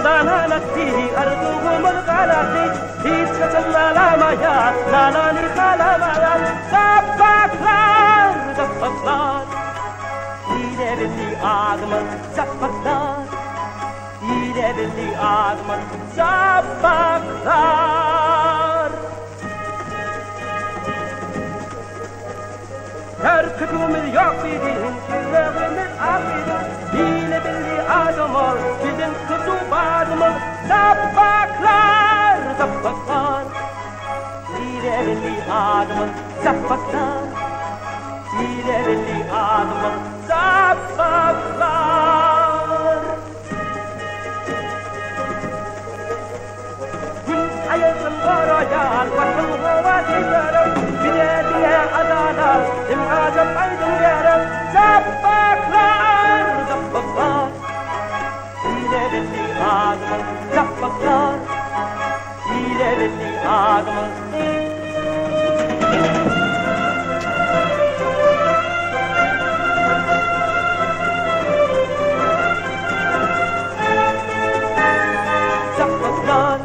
Banan atdy, arzuwymyz ganatdy, Hiç haçan nalamaýas, nalany halamaýas. Japbaklar, japbaklar, Ile belli adymyz Japbaklar, Ile belli adymyz Japbaklar. Her köpügimiz ýok biziň, ýüregimiz ak biziň, Ile belli adamyz, biziň hyjuw badymyz, Japbaklar, japbaklar. Ile belli adamyz, japbaklar. Ile belli adamyz, japbaklar. Gün aýazdan goraýar, Watan howasy gerek, Bize diňe adalat, Hem ajap aýdym gerek. Japbaklar, japbaklar, Ile belli adymyz, Japbaklar, Ile belli adymyz. Japbaklar,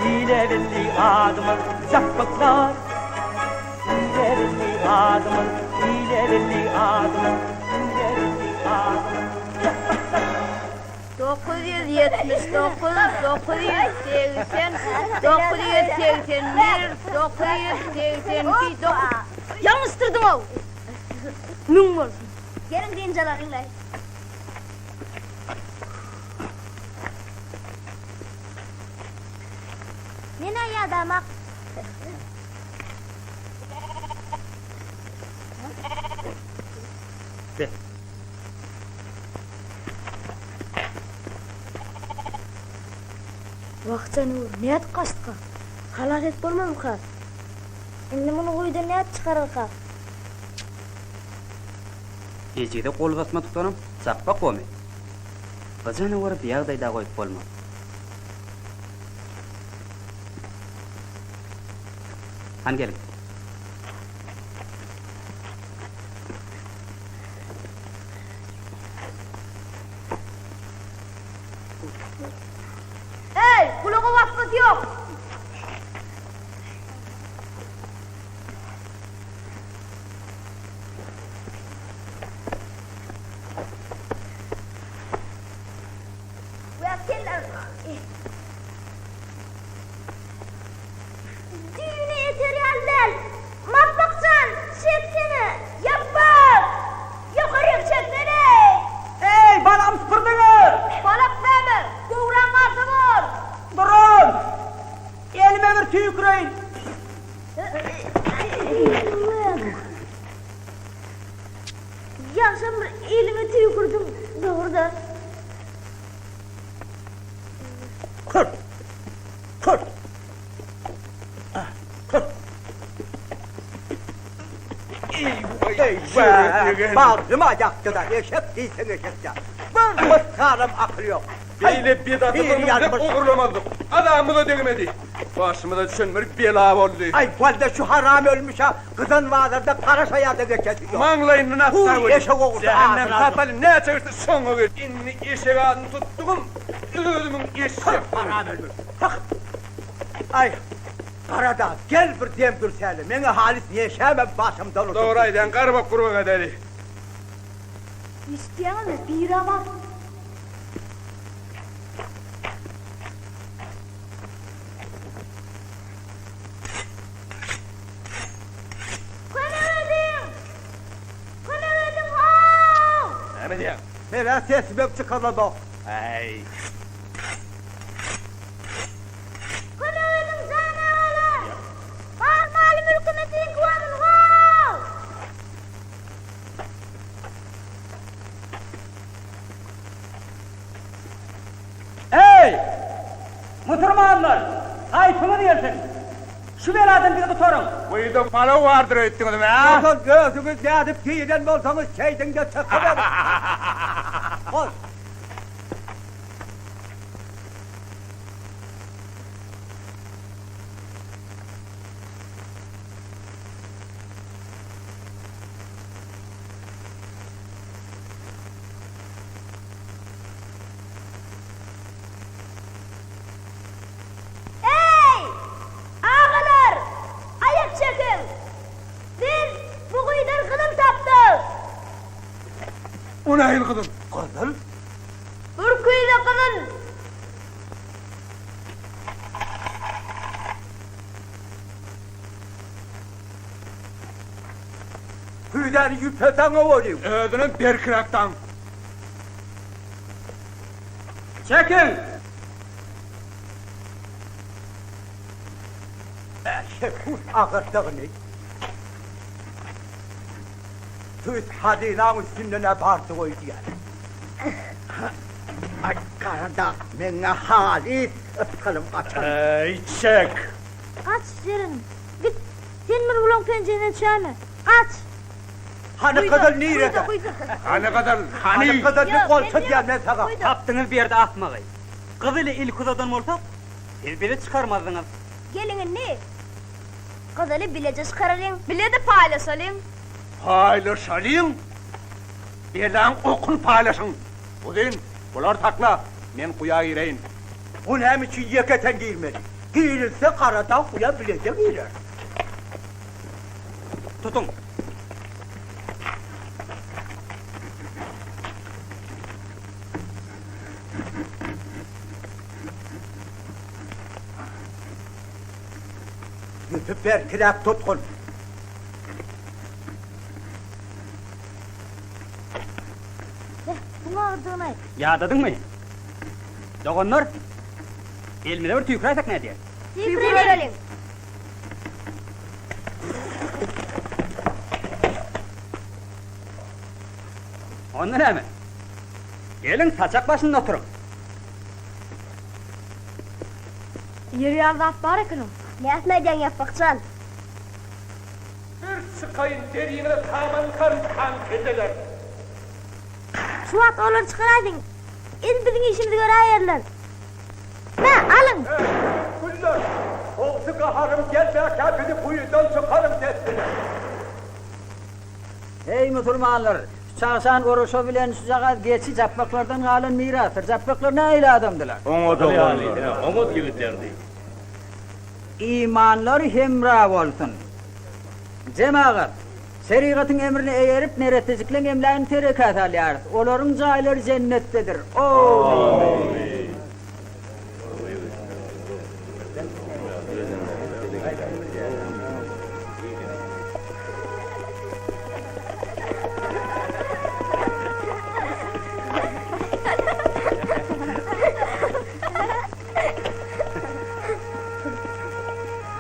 ile belli adymyz Japbaklar, ile belli adymyz, ile belli adymyz, ile belli adymyz Japbaklar. 979, 980, 981, 982, dokuz. Ýalňyşdyrdyň-ow! Müň bolsun. Geliň dynç alalyň-laý. Men-ä ýadamak. Be. Wah janawar, nädip gaçdyka? Halas edip bolmazmyka? Indi muny guýudan nädip çykararkak? Ejize gol uzatmadykdanam çapba gomy. Bu janawary bu ýagdaýda goýup bolmaz. Hany geliň. Eý, gulaga basmasy ýok! Düýne eter ýaly däl. Mapbak jan, çeksene! Ýapbak! Ýokaryk çeksene! Eý, balam süpürdiňiz! Balak näme? Göwräň galsa bor! Duruň! Elime bir tüýküreýin! Ýagşam bir eliňe tüýkürdiň, dogry-da. Kür! Kür! Kür! Eý, bagryma ýakdy-da, eşek diýseň eşek-dä. Bir mysgalam akyl ýok. Beýle bedaty bir müňsek ogurlamazdyk. Azamyza degmedi. Başymyza düşen bir bela boldy. Aý, walla şu haram ölmüş-ä gyzan bazarda gara şaýada geçesi ýok. Maňlaýyndan atsa Huý, welin, eşek ogrusy jähennem adyny aldyk. tapaly näçe geçse şoňa gel. Indi eşek adyny tutdugym, özümiň eşek. Haram ölmüş. Hah! Aý, Garadag, gel bir dem dürsäli. Meň-ä halys neşämem başymdan uçup Dogry gitdi. aýdýaň, garbak gurbak edeli. Eşitýäňizmi, biri bar. Kömek ediň! Kömek ediň, how! Näme diýýäň? Men-ä sesimem çykaramok. Äý. Kömek ediň, jan agalar! Bar maly-mülkümi siziňki bolsun, how! Eý, musurmanlar! Haýpyňyz gelsin! Şu beladan bizi gutaryň! Guýuda palaw bardyr öýtdüňizmi, a? Ozal özüňiz nädip giren bolsaňyz, şeýdiň-de çykyberiň! Hol! Bu nähili gyzyl? Gyzyl? Bir küýze gyzyl. Küýzäni ýüpe daňawalyň. Özünem berkiräk daň. Çekiň! Eşek hut agyrdygyny. Tüýs hazynaň üstünden-ä bardy goýdýar. Aý, Garadag, meň-ä halys ytgalym gaçan. Eý, çek! Gaç, Jerenim, git! Sen bir bulaň penjesinden çäme! Gaç! Hany gyzyl nirede? Hany gyzyl, hany? Hany gyzylyny golçadýan men saňa! Tapdyňyz bu ýerde akmagy. Gyzyly ilki uzadan bolsak, siz bizi çykarmazdyňyz. Geliň indi, gyzyly bileje çykaralyň. Bile-de paýlaşalyň. Paýlaşalyň? Belaň okuny paýlaşyň! Uzyn, bulary sakla, men guýa gireýin. Bu näme üçin ýeke sen girmeli? Girilse Garadag guýa bileje girer. Tutuň! Ýüpi berkiräk tutgun. Beh, bu agyrdygyny-aý. Ýadadyňmy? Doganlar, elimize bir tüýküräýsek nädýär? Tüýküribereliň. Onda näme? Geliň, saçak başynda oturyň. Ýer ýaly zat bar ekeni. Näsini aýdýaň Ýapbak jan? Bir çykaýyn deriňize saman garynçaň kelleler. Şu wagt olary çykaraýdyň. Indi biziň işimizi göräýerler. Me, alyň! Güller, gowsy gaharym gelmäkä bizi guýudan çykaryň dessine. Eý, musulmanlar! Şu çagşan oraşa bilen şujagaz geçi Japbaklardan galan mirasdyr. Japbaklar nähili adamdylar? Oňat oglandy, oňat ýigitlerdi. Imanlary hemra bolsun! Jemagat! Şerigatyň emrine eýerip, neressejikleň emlägini terekä salýarys. Olaryň jaýlary jennetdedir. Omyn!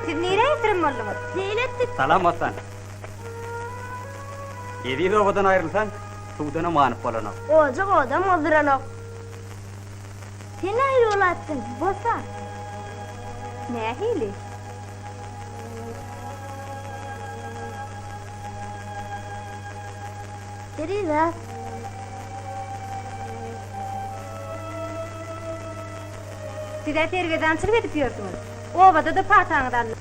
Siz nirä ýitirim bolduňyz? Seýil etdik. Salam Bossan. Eziz obadan aýrylsaň, suwdanam ganyp bolanok. Ojak odam gyzdyranok. Sen nähili bolaýypsyň, Bossan? Nähili? Perizat. Siz-ä sergezdançylyk edip ýörsüňiz. Obada-da pataňyzy aldyk.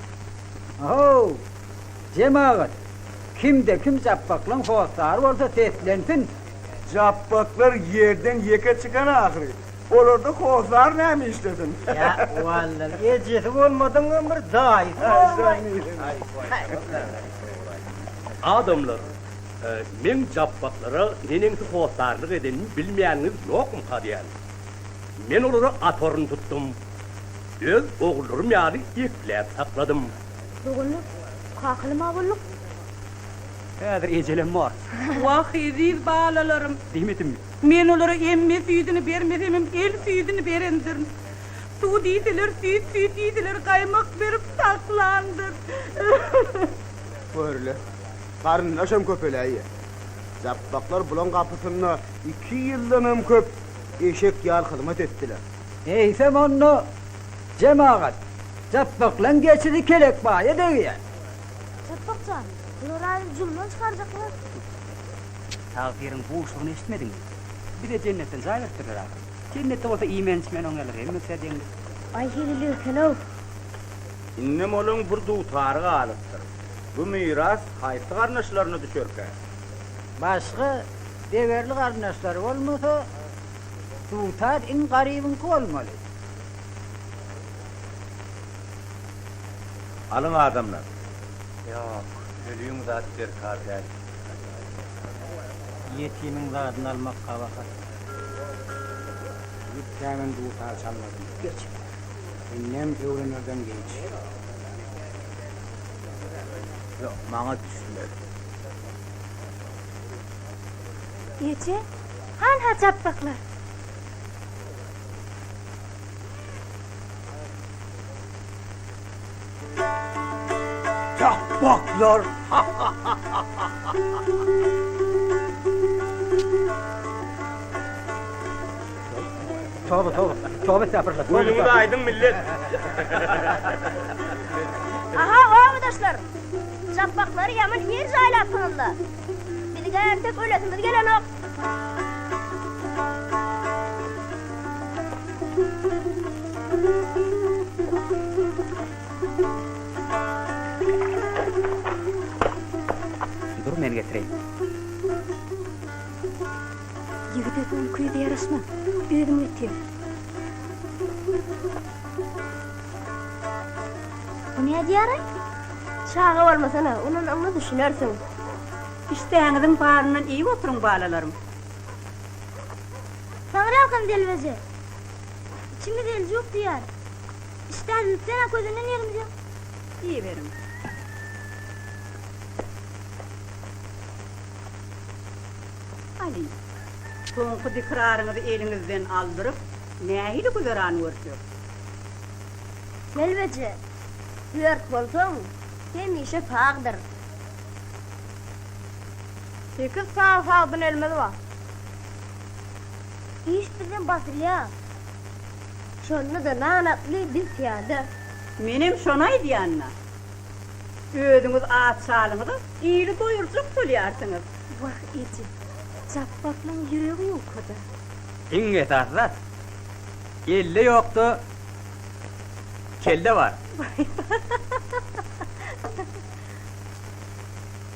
How, jemagat! Kimde-kim Japbaklaň hossary bolsa seslensin! Japbaklar ýerden ýeke çykan ahyry. Olarda hossar näme işlesin? Ýa, walla, ejesi bolmadygyňam bir daýysy borlaý. Adamlar, meň Japbaklara neneňsi hossarlyk edenimi bilmeýäniňiz ýokmyka diýýän. Men olara at orun tutdum. Öz ogullarym ýaly ekläp sakladym. Doganlar, kakaly-ma bolduk. Häzir ejelem bar. Wah, eziz balalarym! Diýmedimmi? Men olara emme süýdüni bermesemem, el süýdüni berendirin. Suw diýseler, süýt, süýt diýseler, gaýmak berip saklandyr. Görle, garyndaşam köpeläýýär. Japbaklar bulaň gapysynda iki ýyldanam köp eşek ýaly hyzmat etdiler. Eýsem onda, jemagat, Japbaklaň geçisi Kelekbaýa degýär. Japbak jan, bular aýyny juldan çykarjaklar. Tagsyryň buşlugyny eşitmediňmi? Bize jennetden jaý beripdirler ahyry. Jennetde bolsa iýmän-içmän oňýarlar, hemmesi-ä deňlik. Aý hezil eken-ow. Indem olaň bir dutary galypdyr. Bu miras haýsy garyndaşlaryna düşerkä? Başga degerli garyndaşlary bolmasa, dutar iň garybyňky bolmaly. Alyň adamlar. Ýok, ölüň zat derkar däl. Ýetimiň zadyny almak gabahat. Ýitgämen dutar çalmadym. Geç. Indem öwrenerden geç. Ýok, maňa düşmez. Eje, hanha japbaklar. Japbaklar! Toba, toba. Toba estagfurullah. Gözüňiz aýdyň millet. Aha, obadaşlar! Japbaklary ýaman ir jaýlapsyňyz-la. Biziň-ä entek ölesimiz gelenok. Dur men getireýin. Ýigide soň küýze ýaraşmaz. Özüň getir. Bu nädýäraý? Çaga bolmasana, ulalanyňda düşünersiň. Işdäňiziň baryndan iýip oturyň, balalarym. Taňryýalkasyn Delbeje. Içimiz eljuk diýýär. Işdäsizlikden-ä közünden ýerimiz ýok. Iýiberiň. Aly, soňky dikraryňyzy eliňizden aldyryp, nähili güzeran görjek? Delbeje, dört bolsaň, hemişe sagdyr. Sekiz sany sagdyn elimiz bar. Iş bizden basylýar. Şonda-da nan atly biz pyýada. Menem şony aýdýan-da. Özüňiz aç halyňyza ili doýurjak bolýarsyňyz. Wah, eje, Japbaklaň ýüregi ýuka-da. Iň esasy zat, elde ýokda kelde bar.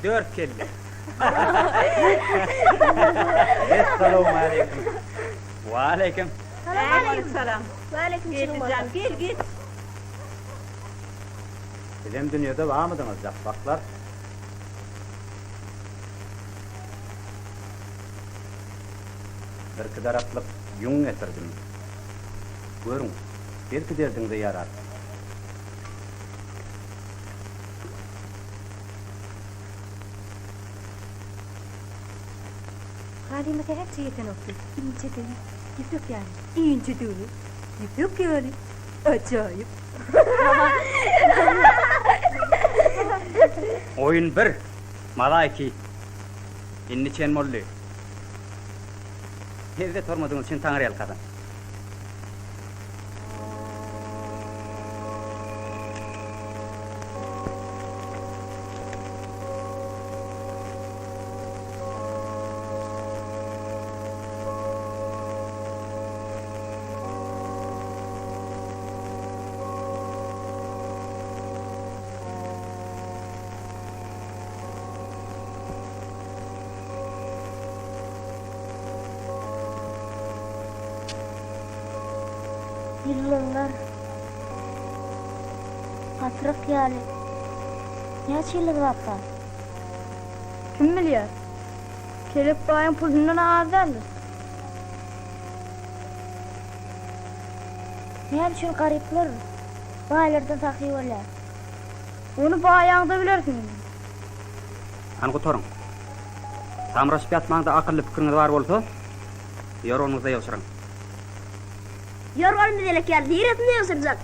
Dört kelle. Essalawmaleýkim. Waleýkim. Salam Salam. Waleýkim Geldijan, gel, geç. Sizem dünýede barmydyňyz, japbaklar? Birki daraklyk ýüň getirdim. Görüň, belki derdiňize ýarar. Halyma sähelçe ýetenokdy. Inçedigi, ýüpek ýaly. Inçedigini, ýüpek ýaly. Ajaýyp. Oýun bir, maza iki. Indi çen boldy. Hezzet hormatyňyz üçin Taňryýalkasyn. Ýyldyzlar patrak ýaly näçe ýyldyz barka? Kim bilýär? Kelek baýyň pulundan-a az däldir. Näme üçin garyplar baýlardan sahy bolýar? Ony baýaňda bilersiň indi. Hany gutaryň. Samraşyp ýatmaňda akylly pikiriňiz bar bolsa, ýorganyňyzda ýygşyryň. Ýorganymyz elek ýaly niresinde ýygşyrjak?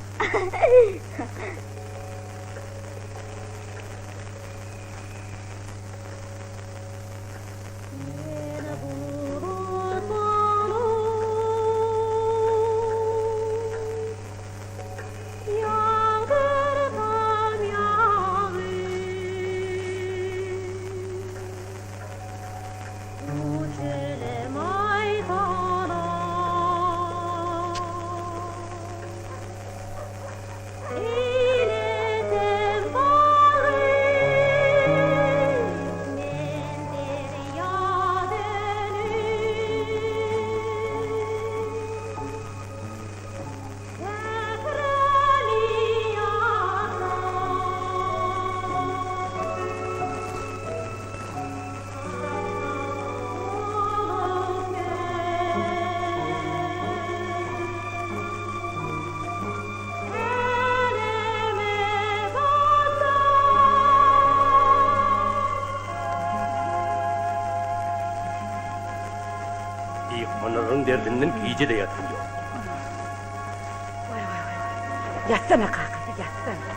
Myhmanlaryň derdinden gije-de ýatan ýok. Ýatsana kakasy, ýatsana.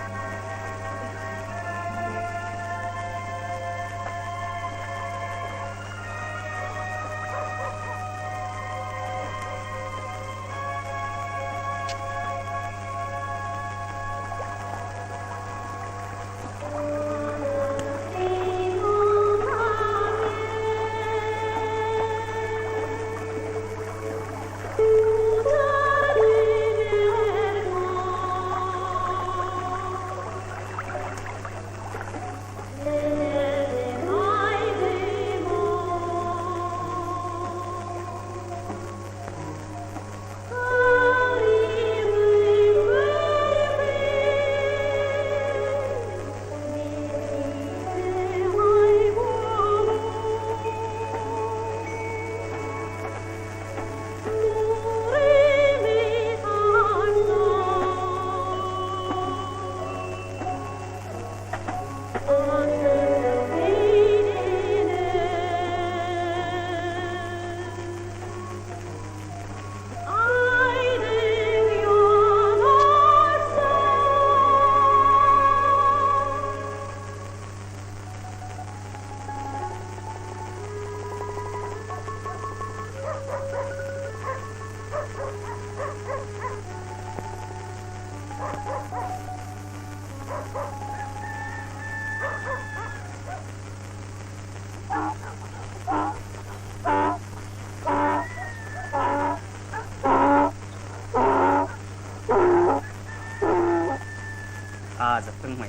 Ajykdyňmy,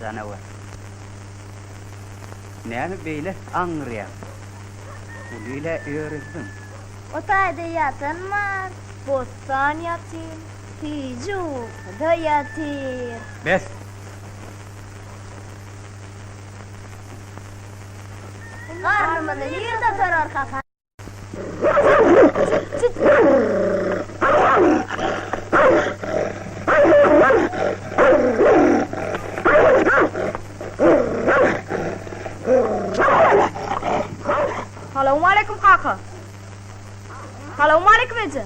janawar? Näme beýle aňňyrýaň? Uly-ile örüzdiň. O taýda ýatan bar, Bossan ýatyr, süýji ukuda ýatyr. Bes! Garnymyzy nirde sorar kaka? Salowmaleýkim kaka. Salowmaleýkim eje.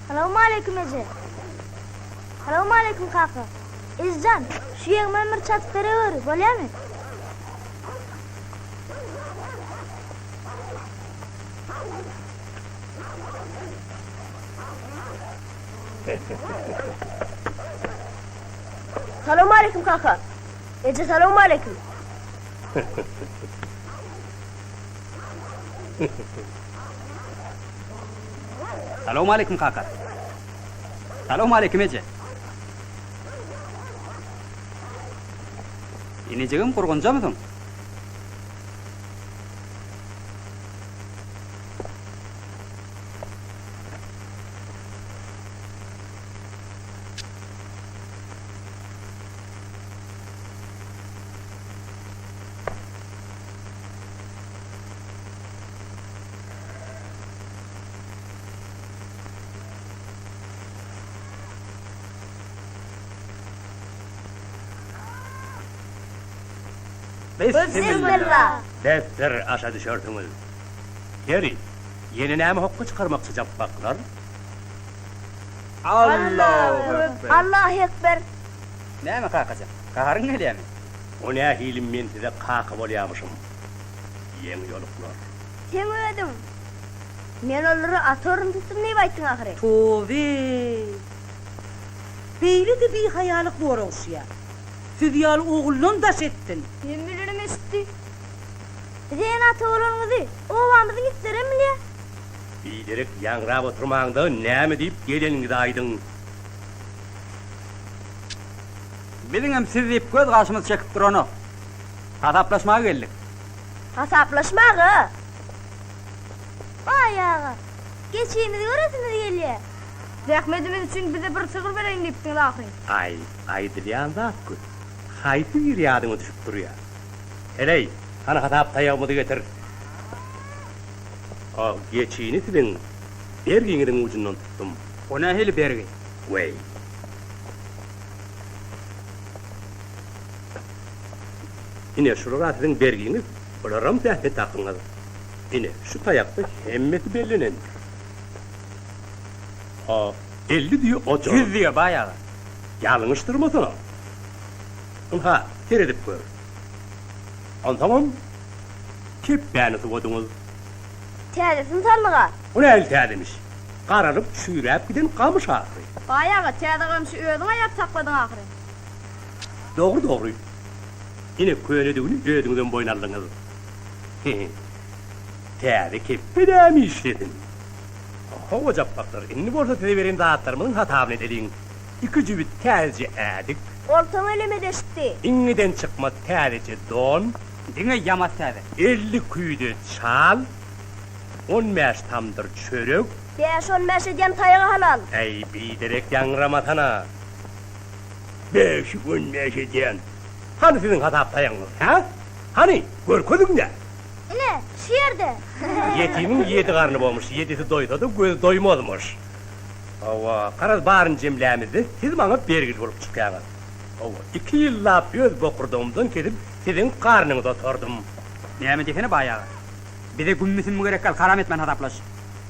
Salowmaleýkim eje. Salowmaleýkim kaka. Ejejan, şu ýeňimem bir çatyp bereweri, bolýamy? Salowmaleýkim kaka. Eje salowmaleýkim. Salowmaleýkim kaka. Salowmaleýkim eje. Inijigim gurgunjamysyň? Bismilla! Besdir, aşa düşersiňiz. Ýeri, ýene näme hokga çykarmakçy japbaklar? Allahu ekber! Allahu ekber! Näme kakajan, gaharyň gelýämi? O nähili men size kaka bolýamyşym, ýeňiýoluklar. Seň özüň, Men olary at ornuny tutdum diýip aýtdyň ahyry. Tobe! Beýle-de bihaýalyk bor ogşýa. Siz ýaly oguldan daş etsin. Hemmelerem eşitdi. Bize ene-ata bolanyňyzy obamyzyň itlerem bilýär. Biderek ýaňrap oturmaňda näme diýip geleniňizi aýdyň. Biziňem siz diýip göz gaşymyz çekip duranok. Hasaplaşmaga geldik. Hasaplaşmaga? Baý aga, geçimizi göresimiz gelýär. Zähmetimiz üçin bize bir sygyr bereýin diýipdiňiz ahyryn. Aý, aýdylýan zat köp. Haýsy biri ýadyňa düşüp durýar? Heleý, hany hasap taýagymyzy getir. O geçini siziň bergiňiziň ujundan tutdum. O nähili bergi? Weý. Ine, şular-a siziň bergiňiz, bularam zähmet hakyňyz. Ine, şu taýakda hemmesi bellenendir. A, 50 düýe ojar. Ýüz düýe, baý aga. Ýalňyşdyrmasana. Ynha, seredip gör. Onsoňam, kepbäni suwadyňyz. Täzesini saldyg-a. O nähili täzemiş? Garalyp, çüýräp giden gamyş ahyry. Baý aga, täze gamşy özüň aýap sakladyň ahyry. Dogry, dogry. Ine, könedigini özüňizem boýun aldyňyz. He-he. Täze kepbe näme işlesin? Hawa, Japbaklar, indi bolsa size beren zatlarymyzyň hasabyny edeliň. Iki jübüt täzeje ädik. Oltaň eleme deşipdi. Iňňeden çykma täzeje don. Diňe ýamas täze. 50 küýze çal. On bäş tamdyr çörek. Bäş-on bäş edýän taýagy halal. Äý, biderek ýaňramasana. Bäşi on bäş edýän. Hany siziň hasap taýagyňyz, hä? Hany, görkeziň-dä! Ine, şu ýerde. Ýetimiň ýedi garny bolmuş, ýedisi doýsa-da, gözi doýmazmyş. Hawa, garaz, baryny jemlämizde, siz maňa bergili bolup çykýaňyz. Hawa, iki ýyllap öz bokurdagymdan kesip, siziň garnyňyzy otardym. Näme diýsene, baý aga? Bize gümmi-sümmi gerek däl, karam etmän hasaplaş.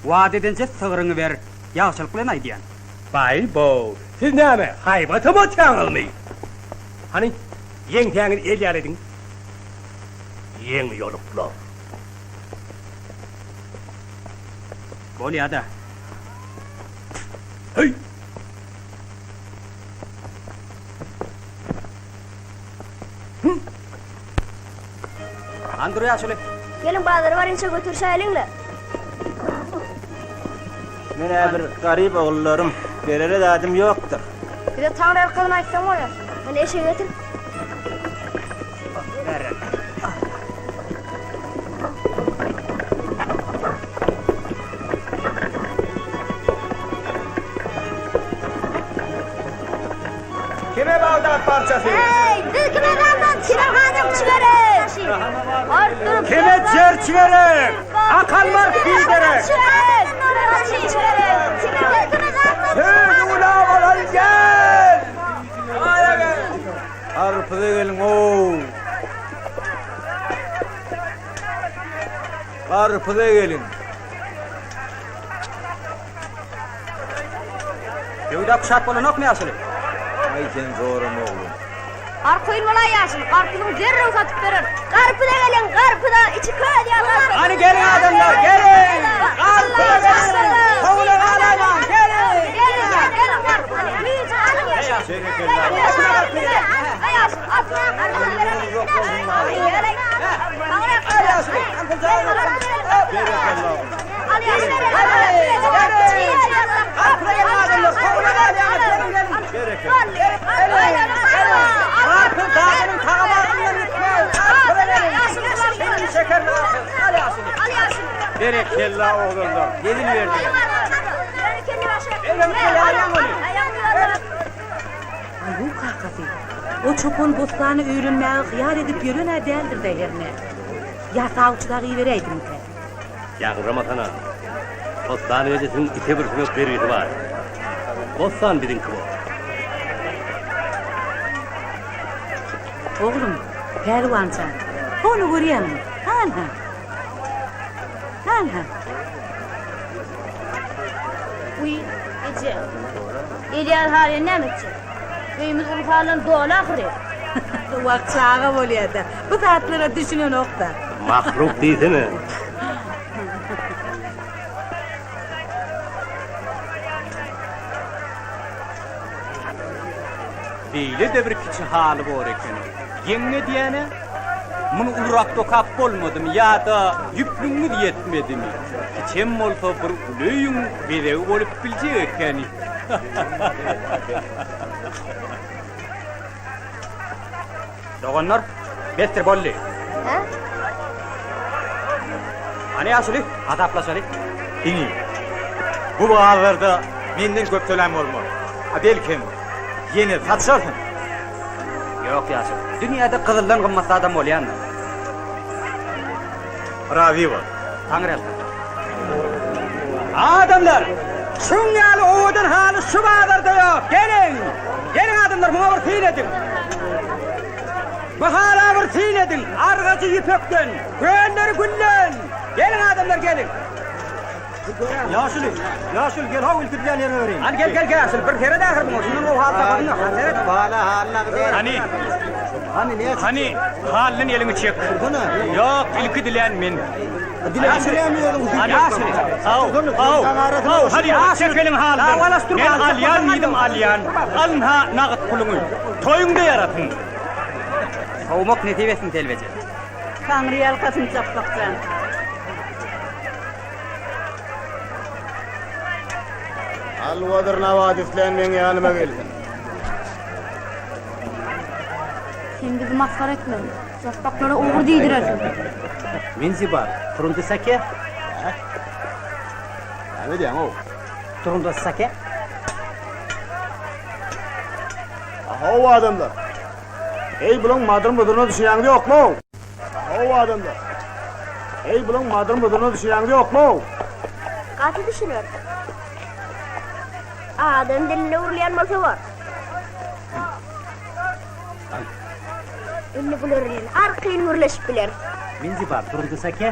Wada edenje sygryňy ber, ýagşylyk bilen aýdýan. Baý-bow, siz näme, haýbatam atýaňyzmy? Hany, ýeňsäňizi el ýaly ediň. Ýeňi ýoluklar. Bolýa-da. Heý! Hany dur ýaşuly. Geliň bazara barynça göterişäýeliň-le. Men-ä bir garyp ogullarym, berere zadym ýokdur. Bize taňryýalkasyn aýtsaň bolýar. Hany eşegi getir. Kime Bagdat parçasy? Heý, biz kime Bagdat çyraghanyň çigerek? Kime jerçi gerek? Akal bar biderek. Söz ulap alan gel! Garpyza geliň-ow! Garpyza geliň! Söwda kuşat bolanokmy ýaşuly? Aý sen zorama oglum. Arkaýyn bolaý ýaşuly, garpyzyňy derrew satyp bereris. Garpyza geliň, garpyza, içi köz ýaly garpyz. Hany geliň adamlar, geliň! Garpyza geliň! Howla galaýmaň, geliň! Geliň, geliň garpyza. Güýji alyň ýaşuly. Berekella oglanlar, gezin berdiňiz. Aýu kakasy, o çopan Bossana öýlenmäge hyýal edip ýören-ä däldir-dä hernä? Ýa sawçy dagy iberäýdimikä? Ýaňramasana. Bossanyň ejesiniň ite bir süňek bergisi bar. Bossan biziňki bor. Oglum, Pälwan jan, hony görýäňmi? Hanha! Hanha! Wiý, eje, el ýaly halyny näme etjek? Öýümiz uly halydan doly ahyry. Wah, çaga bolýa-da, bu zatlara düşünenok-da. Mahluk diýsene. Beýle-de bir kiçi haly bor ekeni. Ýeňňe diýýän-ä? Muny ulurak dokap bolmadymy ýa-da ýüplügiňiz ýetmedimi? Kiçem bolsa bir uly öýüň bezegi bolup biljek ekeni. Doganlar, besdir boldy. Hä? Hany ýaşuly, hasaplaşaly. Inim, bu bazarda menden köp tölän bolmaz. A belkem, ýene satyşarsyň? Ýok ýaşuly, dünýäde gyzyldan gymmat zadam bolýandyr. Razy bol. Taňryýalkasyn. Adamlar! Şuň ýaly owadan haly şu bazarda ýok! Geliň! Geliň adamlar, muňa bir syn ediň! Bu hala. bir syn ediň, argajy ýüpekden, gölleri gülden! Geliň adamlar, geliň! Ýaşuly, ýaşuly gel how ilki bilýän ýeriňe bereýin. Hany gel gel gel ýaşuly, bir seret ahyr muňa, şundan gowy haly tapadyň ýok, hany seret. Bala halyna gider. Hany, Hany näçe? hany, halydan eliňi çek. Ýok, ilki dilän men. Diläşirýämi özüň? Hany, haw, haw, haw, hany, çek eliňi halydan. Men alýan diýdim, alýan. Alyn-ha nagt puluňy. Toýuňda ýarasyn. Sowmak nesip etsin telbeje. Taňry ýalkasyn Japbak jan. Halwadyr nabat islän meň ýanyma gelsin. Sen bizi masgara etme. Japbaklara ogry diýdirersiň. Menzibar, turundy sake. Hä? Näme edýäň-ow? Turundy sake. Ahow adamlar! Heý bulaň madyr-mudyryna düşünýäňiz ýokmy-ow? Ahow adamlar! Heý bulaň madyr-mudyryna düşünýäňiz ýokmy-ow? Gaty düşüneris. Adam diline urulýan bolsa bor. Indi bular bilen arkaýyn gürleşip bileris. Menzibar, turundy sake.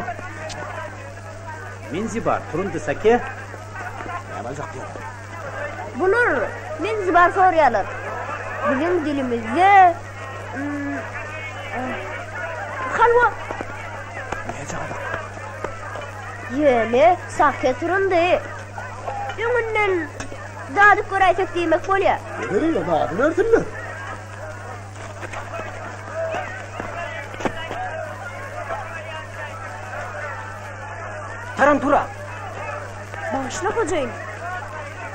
Menzibar, turundy sake. Näme aljak diýýäň? Bular menzibar soraýarlar. Biziň dilimizde halwa. Näçe gadak? Ýöne sake turundy. Öňünden dadyp göräýsek diýmek bolýar. Heý, dadybersinler. Tarantura! Bagyşla hojaýyn.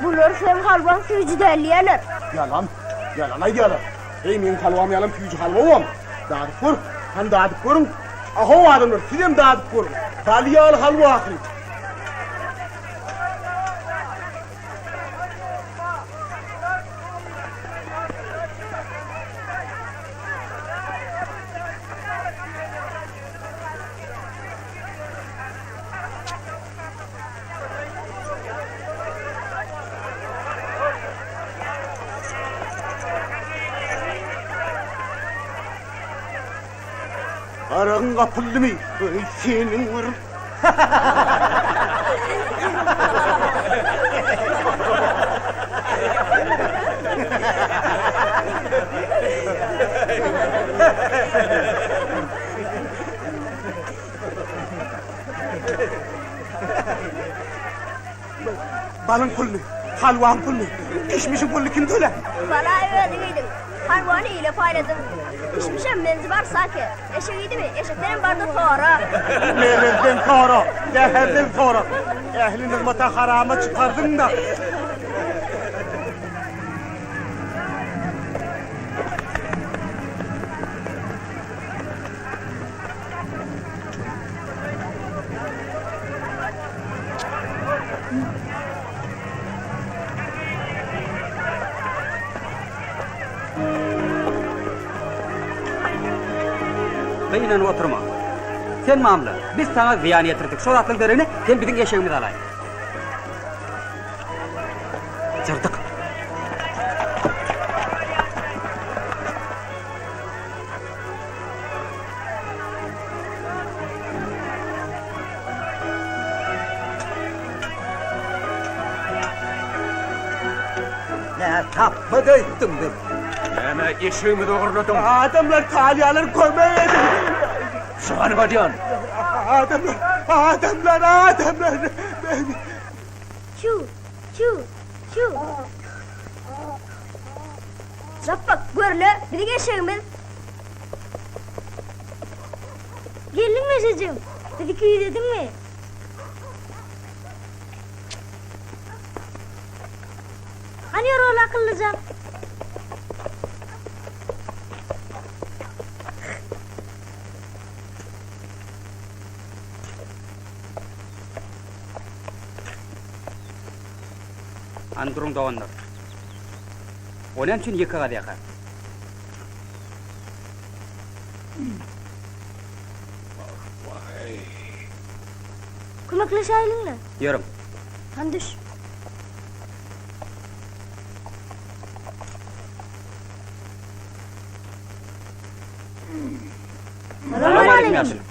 Bular seň halwaň süýji däl diýýärler. Ýalan, ýalan aýdýarlar. Heý, meň halwam ýalam süýji halwawam. Dadyp gör, hany dadyp görüň. Ahow adamlar, sizem dadyp görüň. Bal ýaly halwa ahyry. Aragyň gapyldymy? Eý, seniň bir... Balyň puluny, halwaň puluny, kişmişiň puluny kim tölär? Bala özüň iýdiň, halwany ile paýladyň. Kişmişem menzi bar sake. Eşek iýdimi, eşekdenem barda sora. Merezden sora, zäherden sora. Ähli nygmata harama çykardyň-da. Gynanyp oturma. Sen mamla, biz saňa zyýan ýetirdik. Şo zatlaryň deregine sen biziň eşegimizi alaý. Jyrdyk. Nä tapmaz öýtdüň biz? Näme eşegimizi ogurladyň? Adamlar talýalar kömek ediň! Şuňa barýan. Adamlar, adamlar, adamlar! Çüw, çüw, çüw. Japbak, gör-le, biziň eşegimiz. Geldiňmi eşejigim? Bizi küýsediňmi? Hany ýör ol akyllyjam? Hany duruň doganlar. O näme üçin ýeke gazýaka? Kömekleşäýliň-le. Ýörüň. Hany düş. Salowmaleýkim ýaşuly.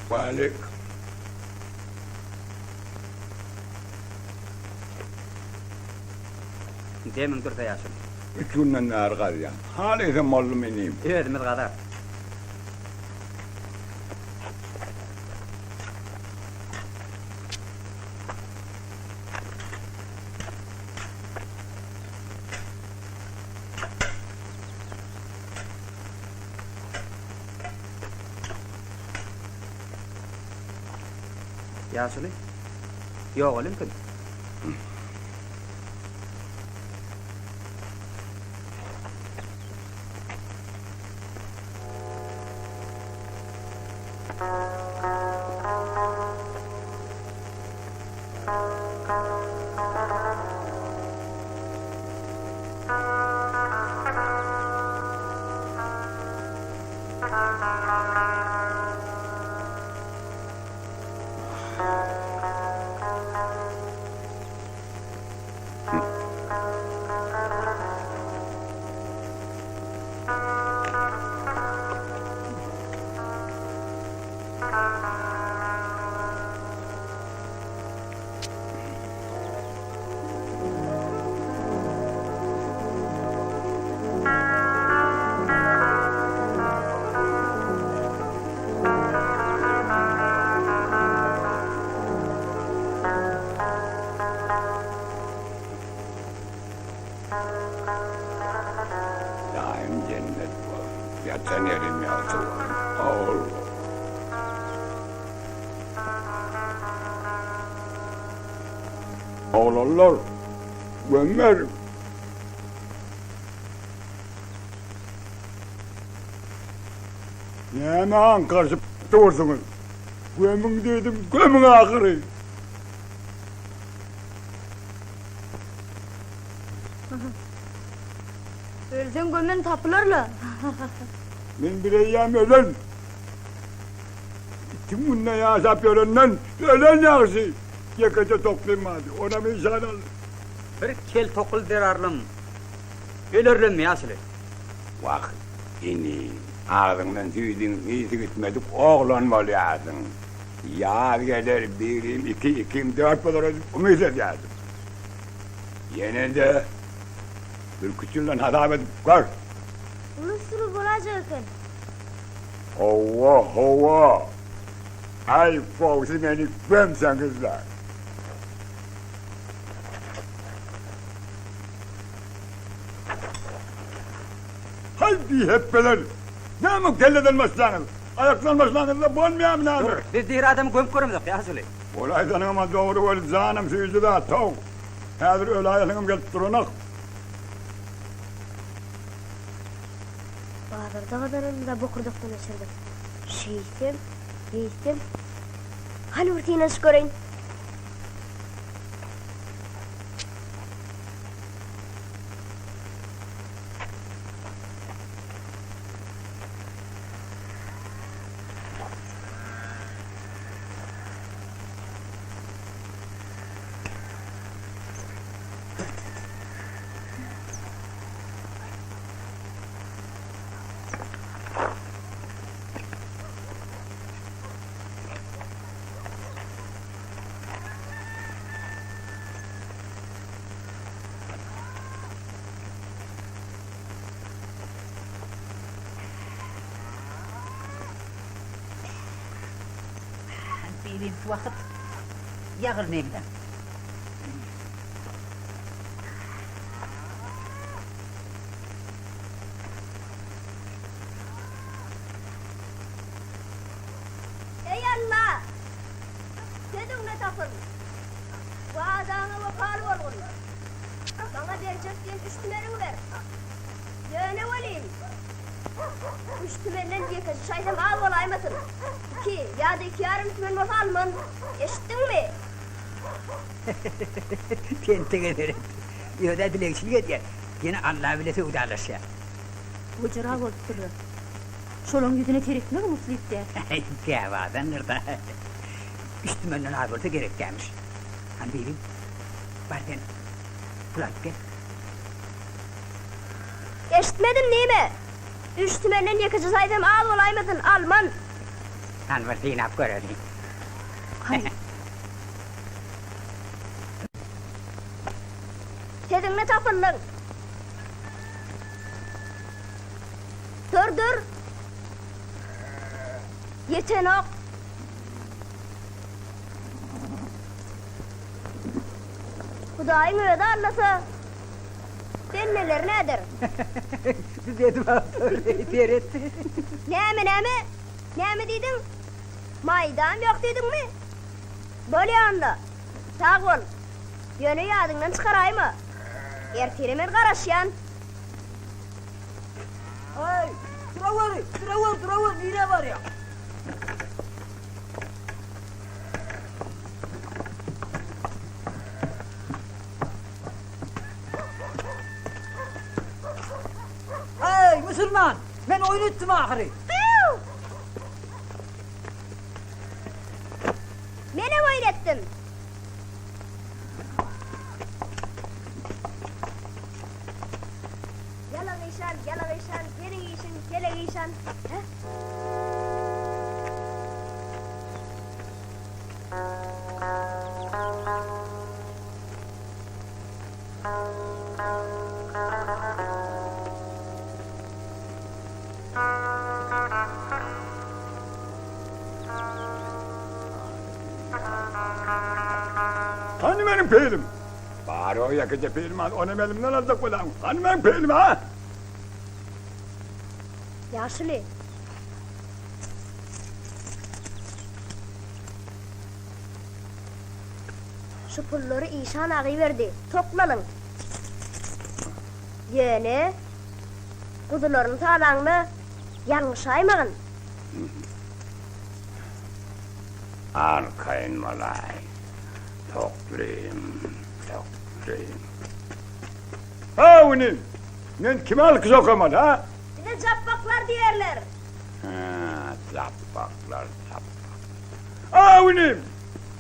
Waleýkim. Demiň dursa ýaşuly. Üç günden bäri gazýan. Halysam boldum inim. Özümiz gazarys. Ýaşuly, ýogaly ilkin. Jaýym jennet bolsun, ýatan ýerim ýagty bolsun, ogul. Oglanlar, gömmerin. Näme aňkaryşyp dursuňyz? Gömüň diýdim, gömüň ahyry! Ölseň gömen tapylar-la. Men bireýýäm ölen. Itiň gününe ýaşap ýörenden ölen ýagşy. Ýekeje toklym bardy, onam işan aldy. Bir kel tokul zerarlym ölerlemmi ýaşuly? Wah, inim, agzyňdan süýdüň ysy gitmedik oglan bolýarsyň. Ýaz geler, birim iki, ikim dört bolar öýdüp umyt edýärdim. Ýene-de birküç ýyldan hasap edip gör. Uly sürü bolajak eken. Hawa, hawa. Aý, gowsy meni gömseňizle. Haý, bihepbeler! Näme kelleden başlaňyz? Aýakdan başlaňyzda bolmaýarmy näme? Dur, biz diri adamy gömüp göremzok, ýaşuly. Ol aýdanyňam-a dogry weli janam süýji zat-ow. Häzir öläýesiňem gelip duranok. Bazarda gazananymyz-a bokurdakdan öçürdik. Şeýtsem, beýtsem, hany bir synanyşyp göreýin. Bibim şu wagt ýagyr meňden. Eý Alla! Sözüňde tapyl! Wadaňa wepaly bolgun! Maňa berjek diýen üç tümeniňi ber! Ýöne welin, üç tümenden ýekeje şaýsam az bolaýmasyn. Iki ýa-da iki ýarym tümen bolsa alman. Eşitdiňmi? Tentege seret. Öz-ä dilegçilik edýär. Ýene Alla bile söwdalaşýar. Wejera bolupdyrlar. Şolaň ýüzüne seretmegem uslyp däl. Käbazandyr-da. Üç tümenden az bolsa gerek dälmiş. Hany bibim, bar sen pul alyp gel. Eşitmedim nime? Üç tümenden ýekeje saýzam az bolaýmasyn, alman. Hany bir synap göreliň. Hany. Sözüňde tapyldyň. Dur, dur. Ýetenok. Hudaýyň özi aldasa, bendeleri näder? Seret. Näme, näme? Näme diýdiň? Maýdam ýok diýdiňmi? Bolýa onda. Sag bol. Ýöne ýadyňdan çykaraýma. Ertire men garaşýan. Aý, duraweri, durawer, durawer, nirä barýaň? Eý, musulman, men oýun etdim ahyry. Gyýw! Menem oýun etdim. Ýalak işan, ýalak işan, seniň işiň kelek işan. Hä? Hany meniň pilim? Bar o ýekeje pilim al, onam elimden aljak bolýaň. Hany meniň pilim, ha? Ýaşuly. Şu pullary işan agy berdi, toplalyň. Ýöne guzularyny salaňda ýalňyşaýmagyn. Arkaýyn bolaý, toklym, toklym. Haw inim, men kime alkyş okamaly, ha? Bize japbaklar diýerler. Hä, japbaklar, japbak. Haw inim,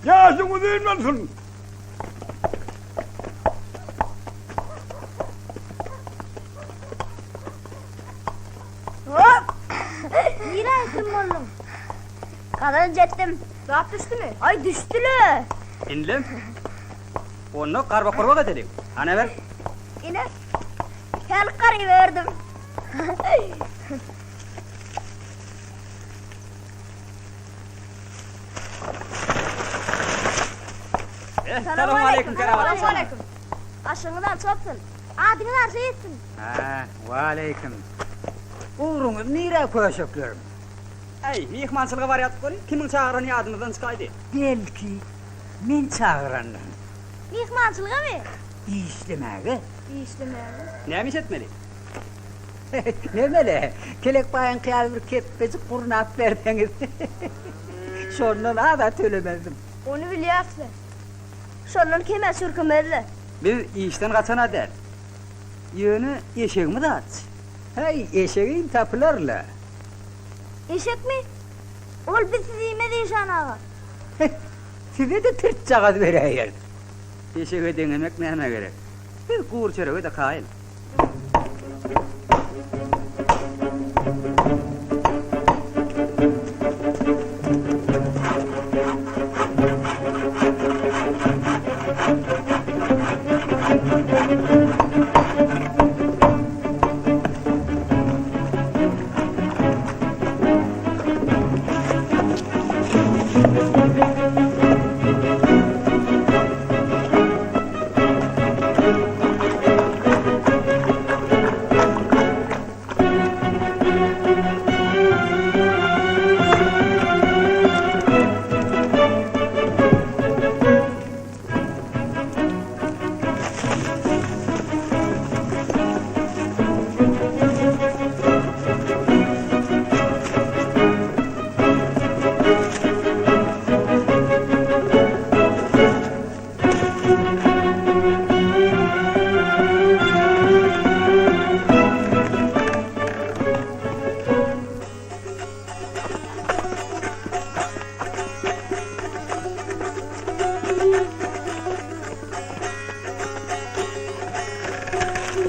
ýaşyň uzyn bolsun! Hop! Nirä etdim bolduň? Gazanç etdim. Zat düşdümi? Aý düşdü-le. Inlem. Onda garbak-gurbak edeliň. Hany ber. Ine. Hälik garyberdim. Salowmaleýkim, keramat. Salowmaleýkim. Aşyňyz alçy bolsun. Adyňyz arşa ýetsin. Hä, waleýkim. Ugruňyz nirä köşeklerim? Äý, myhmançylyga barýardyk welin, kimiň çagyrany ýadymyzdan çykaýdy. Belki, men çagyrandyryn. Myhmançylygamy? Işlemäge. Işlemäge. Näme iş etmeli? Nemele, Kelekbaýyňky ýaly bir kepbejik gurnap berseňiz, şondan az-a tölemezdim. Ony bilýäs-le. Şondan kem-ä çürkemez-le. Biz işden gaçan-a däl. Ýöne eşegimiz aç. Häý, eşegem tapylar-la. Eşekmi? Ol bizsiz iýmez işan aga. Heh, size-de tirtjagaz beräýeris. Eşege deňemek nämä gerek? Biz gury çörege-de kaýyl.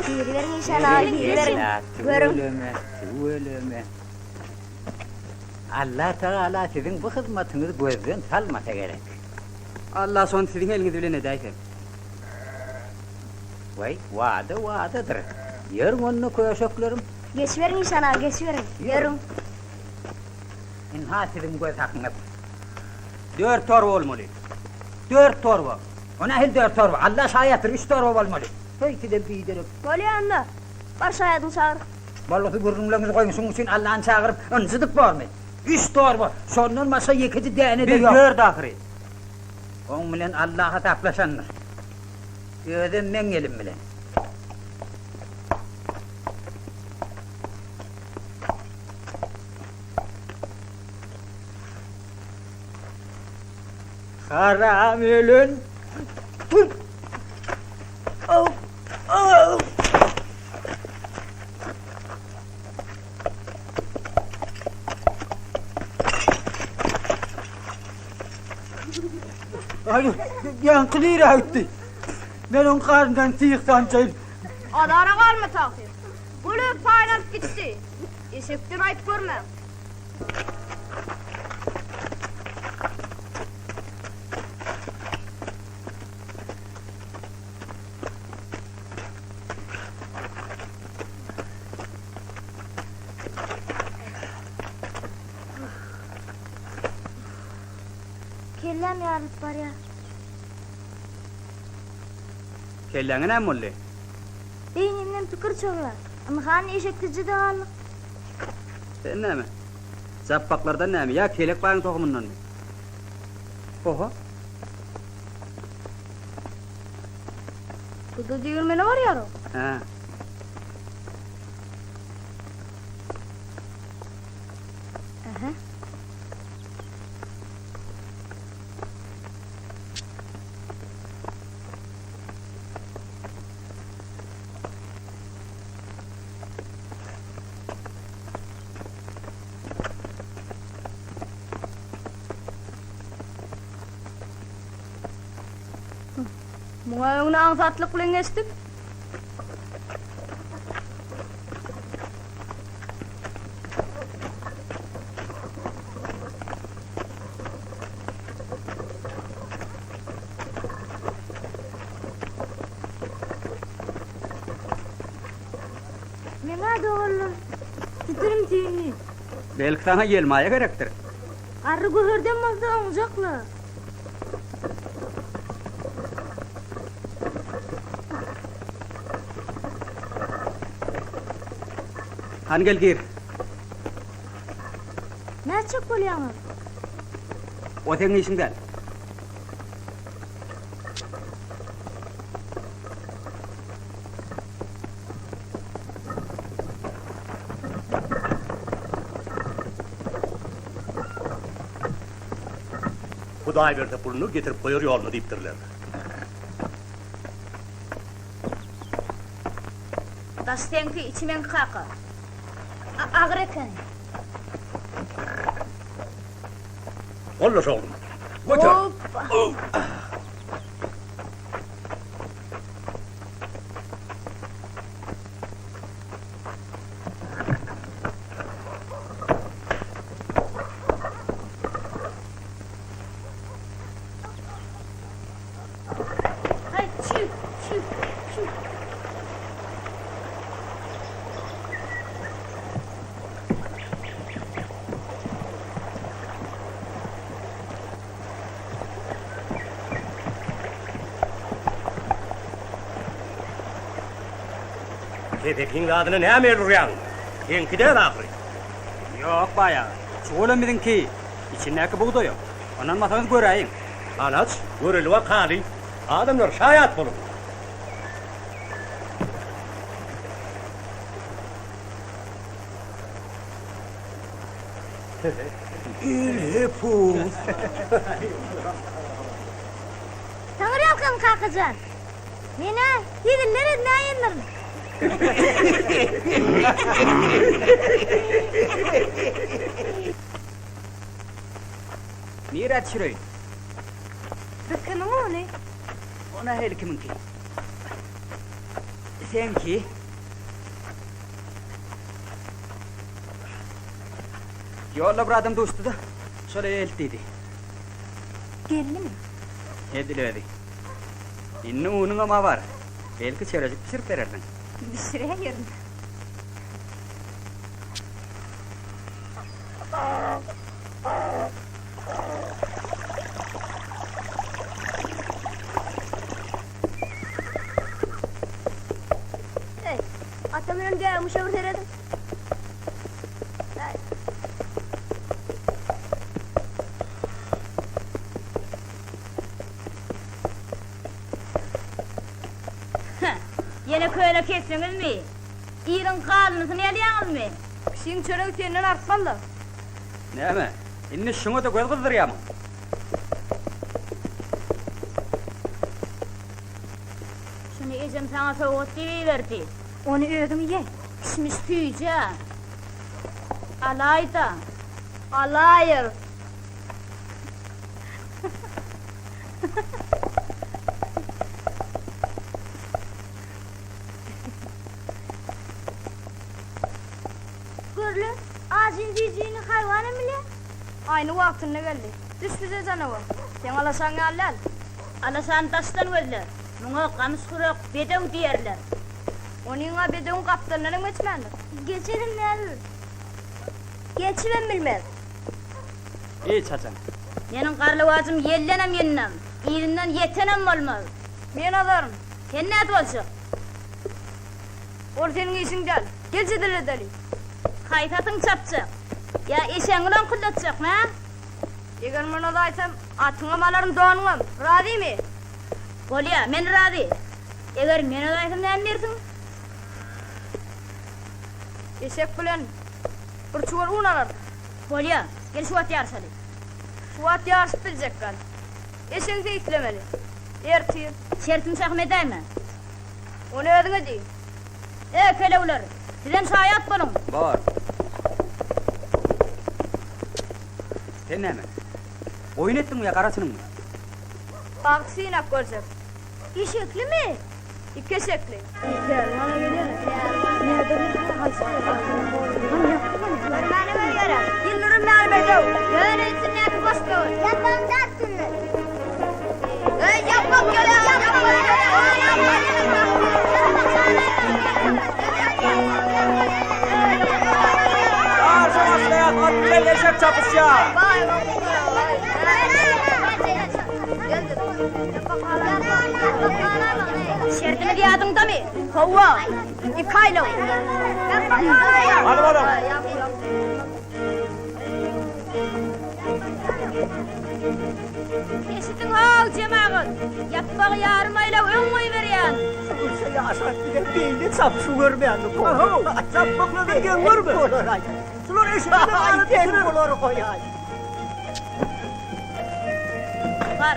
Giriberiň işan aga, giriberiň. Görüň. Tüweleme, tüweleme. Allatagala siziň bu hyzmatyňyzy gözden salmasa gerek. Alla şony siziň eliňiz bilen edäýse. Waý, wada wadadyr. Ýörüň onda köşeklerim. Geçiberiň işan aga, geçiberiň. Ýörüň. Ynha siziň göz hakyňyz. Dört torba bolmaly. Dört torba. O nähili dört torba? Alla şaýatdyr, üç torba bolmaly. Heý, sizem biderek. Bolýa onda. Bar şaýadyňy çagyr. Bolgusyz gürrüňleriňizi goýuň, şunuň üçin Allany çagyryp, ynjydyp bormy? Üç torba, şondan başga ýekeje däne-de Biz ýok. dört ahyry. Oň bilen Alla hasaplaşandyr. Özem meň elim bilen. Haram ölen. Aý, ýaňky nirä gitdi? Men oň garnyndan syh sanjaýyn. Azara galma tagsyr. Gül öz paýyny alyp gitdi. Eşekden aýyp görmäň. Kelläm ýarylyp barýar. Kelläňe näme boldy? Beýnimden pikir çogýar. Ynha, eşekdije-de galdyk. Sen näme? Japbaklardan näme? Ýa kelek baýyň tohumyndanmy? Oho. Bu-da degirmene barýar-ow. Hä. Ähä. Muňa öňüne aňsatlyk bilen geçdik. Meňä doganlar sütünim süýndi. Belki saňa ýelmaýa gerekdir. Garry göherden bolsa oňjakla. Hany gel gir. Nätjek bolýaňyz? O seň işiň däl. Hudaý berse puluny getirip goýar ýoluna diýipdirler. Daşy seňki, içi meňki kaka. Agyr ekeni. Gollaş oglum. Göter. Hoppa. Haý, çüw, çüw, çüw. Kesekiň zadyna näme el urýaň? Seňki däl ahyry. Ýok, baý aga. Çuwalam biziňki. Içindäki bugdaýam. Ynanmasaňyz göräýiň. Hanaç, göreli wakaly. Adamlar, şaýat boluň. Elhepus! Taňryýalkasyn kakajan! Men-ä heziller edinäýendirin. Nirä düşüreýin? Biz kimiň ony? O nähili kimiňki? seňki. Ýolda bir adam duşdy-da, şol öýe elt diýdi. Geldimi? Edil özi. Indi unuňam-a bar. Belki çörejik bişirip berersiň. Bişiräýerin. Eý, ata münen gäwmişe bir serediň. Eý. Heh, ýene köne kesdiňizmi? Iliň galynysyny alýaňyzmy? Kişiň çöregi senden artmaz-la. Näme, indi şuňa-da göz gyzdyrýamyň? Şuny ejem saňa sowgat diýip iberdi. Ony özüň iýäý. Kişmiş süýji-ä. Alaý-da. Alaýyr. Görle, ajyny süýjüni haýwanam bilýär. Aýny wagtynda geldi. Düş bize janawar. Seň alaşaň ýaly däl. Alaşany daşdan gözle. Muňa gamyş gurak bedew diýerler. Onyň-a bedewiň gapdalyndanam geçmändir. Geçenem däldir. Geçibem bilmez. Hiç haçan. Meniň garlawajym ýeldenem ýyndam, yzyndan ýetenem bolmaz. Men azaryn. Sen nädip boljak? Ol seniň işiň däl. Gel jedel edeli. Haýsy atyň çapjak? Ýa eşegiňi loňkuldatjakmy, hä? Eger men ozaýsam, atyňam alaryn, donuňam. Razymy? Bolýa, men razy. Eger men ozaýsam näme diýersiň? Eşek bilen bir çuwal un alarsyň. Bolýa, gel şu wagt ýaryşaly. Şu wagt ýaryşyp biljek däl. Eşegi seýislemeli. Ertir. Şertimi şahym edäýme. Ony özüňe diý. Eý, kelewler, sizem şaýat boluň! Bor. Sen näme? Oýun etdiňmi ýa gara çynyňmy? Bagty synap görjek. Eşeklimi? Iki eşekli. Görmäne göz gerek. Ýyldyrym ýaly bedew. Ýöne üstündäki boş böwür. Ýapbagyň dartgynly. Eý, ýapbak gelýär, ýapbak Ýaryşa başlaýas, at bilen eşek çapyşýar. Şertimiz ýadyňdamy? Hawa, iki aýlaw. Hany balam. Eşidiň-how, jemagat! Ýapbagy ýarym aýlaw öň goýberýän! Şunça ýaşap bilen beýle çapyşy görmändik. Ahow, çapmaklary geň görme. Şular eşekden gaýrat getirer. Bulary goýaý. Bar.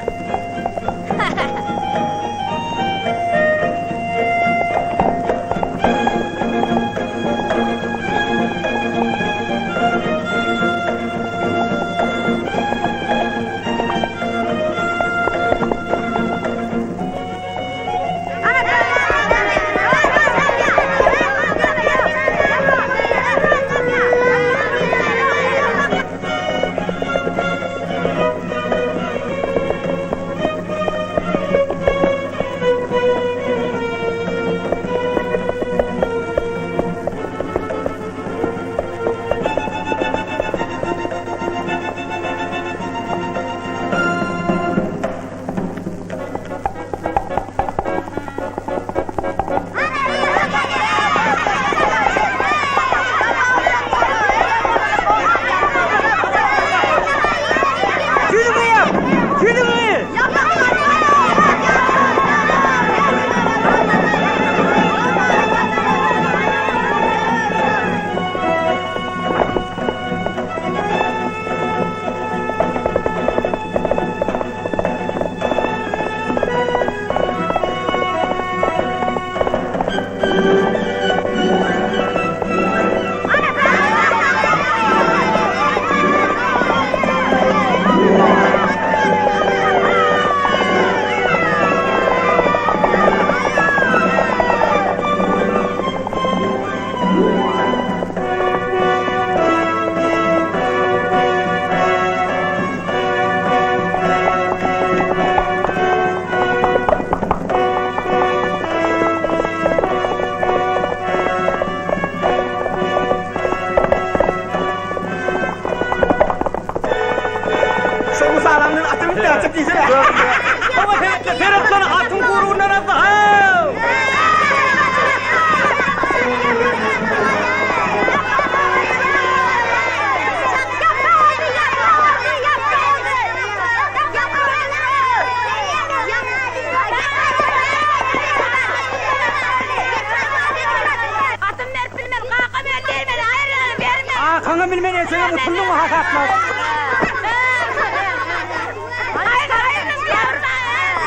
Kakaňam bilmän ejeňem utuldyňmy hasaplap.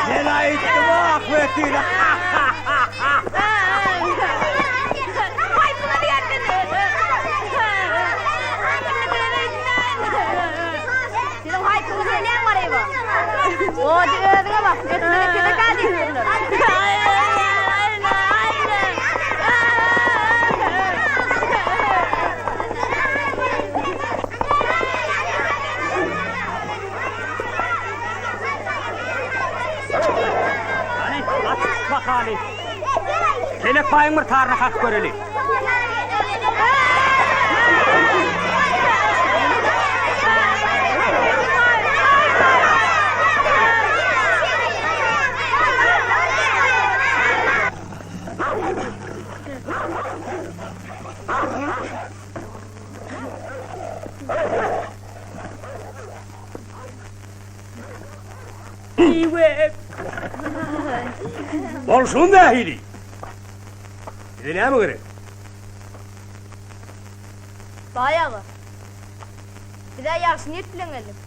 Men aýtdym ahbetin. Siziň haýpyňyz näme bar eýwa? Ody özüňe bak, ötüne teleka diýipdirler. Hany, aç bakaly. Kelek baýyň bir taryny kakyp göreli. Bolşuň nähili? Size näme gerek? Baý aga, biz-ä ýagşy niýet bilen geldik.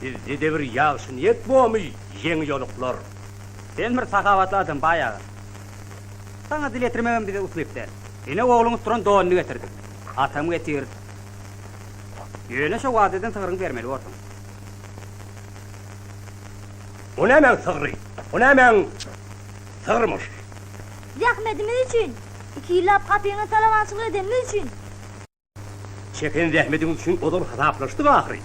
Sizde-de bir ýagşy niýet bormy, ýeňiýoluklar? Sen bir sahawatly adam, baý aga. Saňa dil ýetirmegem bize uslyp däl. Ine ogluň utduran donuny getirdik. Atam getir. Ýöne şo wada eden sygryňy bermeli borsuň. O nämäň sygry? O nämäň sygrymyş? Zähmetimiz üçin, iki ýyllap gapyňa talabançylyk edenimiz üçin. Çeken zähmetiňiz üçin ozal hasaplaşdyk ahyry.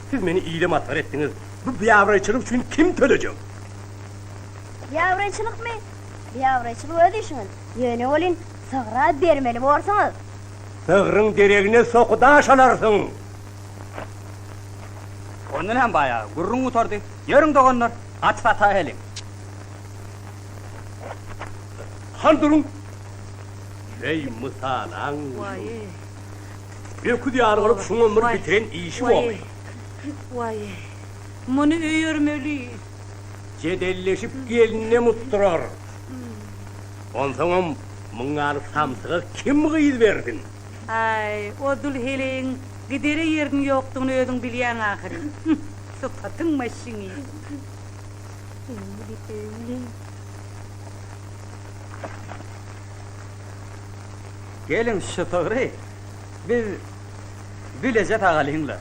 Siz meni ile masgara etdiňiz, bu biabraýçylyk üçin kim tölejek? Biabraýçylykmy? Biabraýçylyk öz işiňiz. Ýöne welin, sygra bermeli borsuňyz. Sygryň deregine soky daş alarsyň. Ondan hem baýagy gürrüň gutardy. Ýörüň doganlar, aç sataýalyň. Han duruň! Eý, mysalaň guşum! Öküz ýaly bolup şuňam bir bitiren işi bormy? Waý, muny öýermeli. Jedelleşip gelninem utdurar. Onsoňam muň ýaly samsyga kim gyz bersin? Aý, o dul heleýiň gidere ýeriniň ýokdugyny özüň bilýäň ahyryn. Sypatyň maşyny. Geliň şu sygry biz bileje sagalyň-la.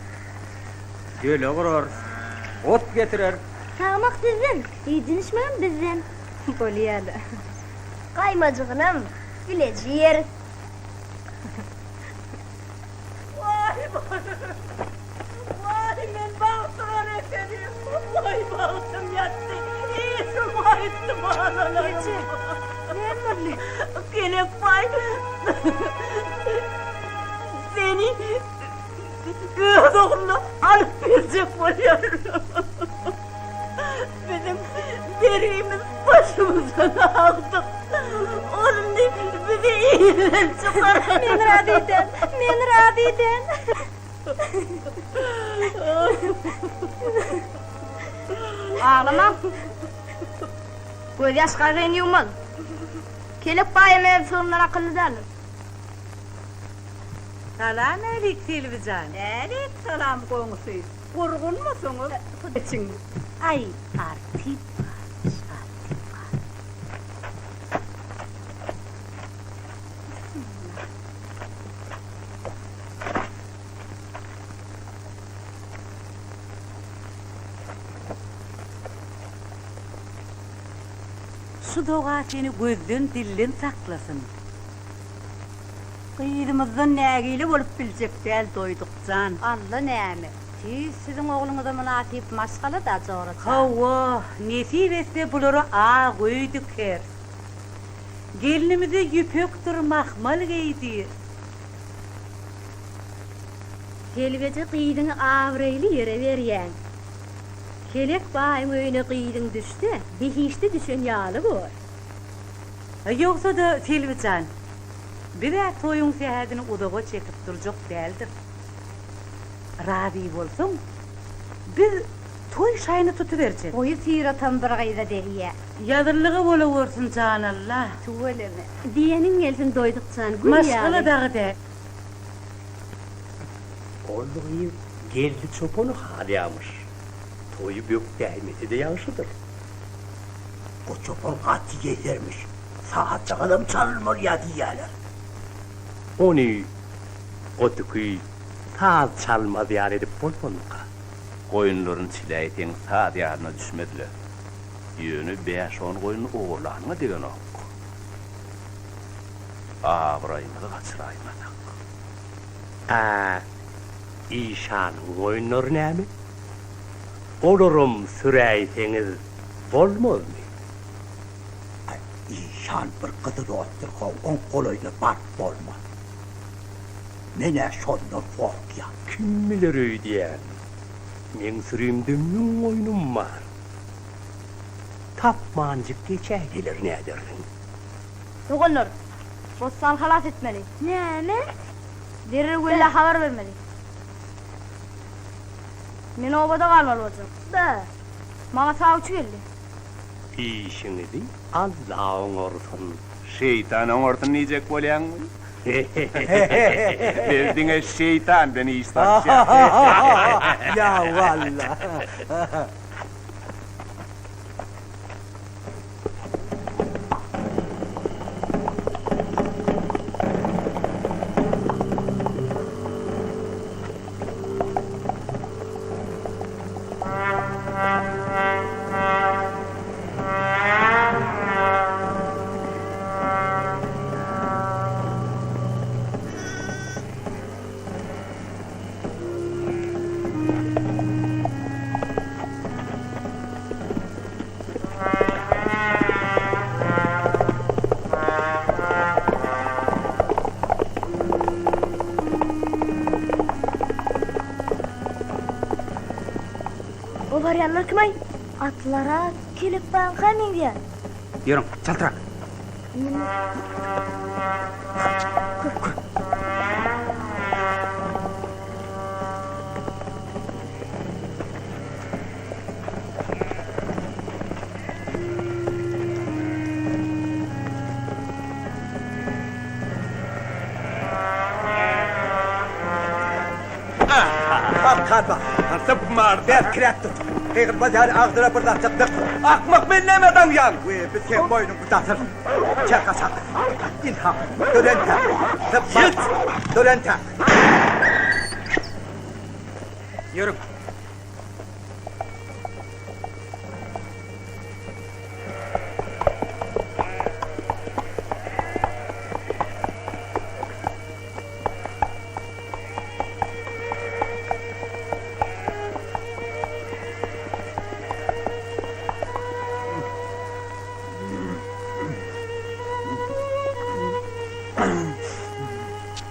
Döle gurarys, ot getireris. Sagmak sizden, iýdinişmegem bizden. Bolýa-da. Gaýmajygynam bileje iýeris. Waý Waý men bagtygara ekenim. Waý bagtym ýatdy. Işim gaýtdy balalarym. Eje, näme boldy? Kelekbaý seni öz ogluna alyp berjek bolýar. Biziň bergimiz başymyzdan agdyk. Ol indi bizi ilden çykar. Men razy däl, men razy däl. Aglama. Gözýaş garryny ýuwmaz. Kelek baýam öz sygryndan akylly däldir. Salam älik Selbi jan. Älik salam goňşy. Gurgunmysyňyz? Geçiň. Aý, artyp galmyş, artyp galmyş. Bismillah. Şu doga seni gözden-dilden saklasyn. Gyzymyzdan nägile bolup biljek däl Doýduk jan. Alla näme, tüýs siziň ogluňyza mynasyp maşgala-da, jora jan. Hawa, nesip etse bulara ak öý dikeris. Gelnimize ýüpekdir mahmal geýdir. Selbeje gyzyňy abraýly ýere berýäň. Kelek baýyň öýüne gyzyň düşse, behişde düşen ýaly bor. Ýogsa-da, Selbi jan, biz-ä toýuň sähedini uzaga çekip durjak däldiris. Razy bolsaň, biz toý şaýyny tutuberjek. Goýy syratam bir gyza degýä. Ýazyllygy bolawersin, jan Alla. Tüweleme. Diýeniň gelsin Doýduk jan, gül ýaly. Maşgala dagy däl. Ol gyz Geldi çopany halaýamyş. Toýy bökdäýmese-de ýagşydyr. O çopan gaty ýesermiş. Saatjagazam çalynmalýa diýýäler. Ony otüki saz çalmaz ýaly edip bolsamyka? Goýunlaryny çiläýseň saz ýadyna düşmez-le. Ýöne bäş-on goýun ogurlanyňa degenok. Abraýymyzy gaçyraýmasak. A işanyň goýunlary näme? Olaram süräýseňiz bolmazmy? A işan bir gyzyl otdur how, oň golaýyna baryp bolmaz. Men-ä şondan gorkýan. Kim biler öýdýän, meň sürimde müň goýnum bar. Tapmanjyk geçäýseler nädersiň? Doganlar, Bossany halas etmeli. Näme? Derrew Wellä habar bermeli. Men obada galmaly boljak. Bä. Maňa sawçy geldi. Işiňizi Alla oňarsyn. Şeýtan oňarsyn diýjek bolýaňmy? Biz diňe şeýtan bilen iş salyşýas. Ýa walla. O barýanlar kim-aý? Atlara kelekbaňka meňzeýär. Ýörüň, çaltrak. Galkan bak. Sypmar. Berkiräk tut. Gygyrmaz ýaly agzyna bir zatjyk dyk. Akmak men nämä daňýaň? We biz seň boýnuňy dasyr. Çek aşak. Ynha, dur entäk. Sypmar. Ýet! Dur entäk. Ýörüň.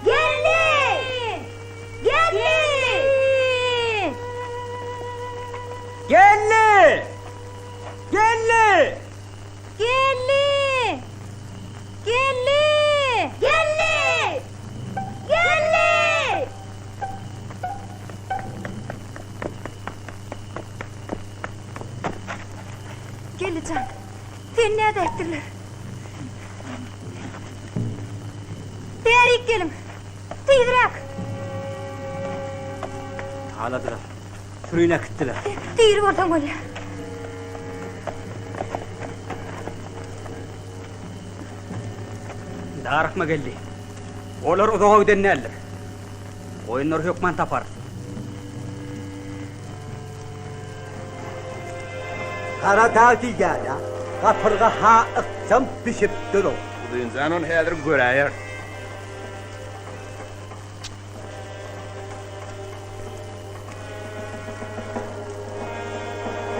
Geldi! Geldi! Geldi! Geldi! Geldi! Geldi! Geldi! Geldi! Geldi jan, seni nädäýipdirler? Bärik geliň! Tizräk! Taladylar. Sürüni äkitdiler. Diri bolsaň bolýar. Darykma geldi. Olar uzaga giden däldir. Goýunlary hökman taparys. Gara dag diýýän-ä, gapyrga-ha ykjam bişip dur-ow. Uzynjan ony häzir göräýer.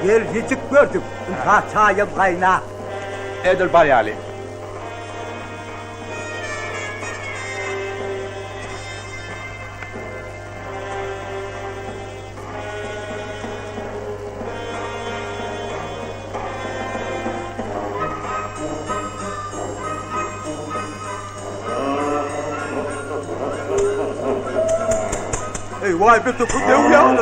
Gelşijik gördük, ynha çaýam gaýnap. Edil bar ýaly. Eý, waý, bir topu döw ýalyna.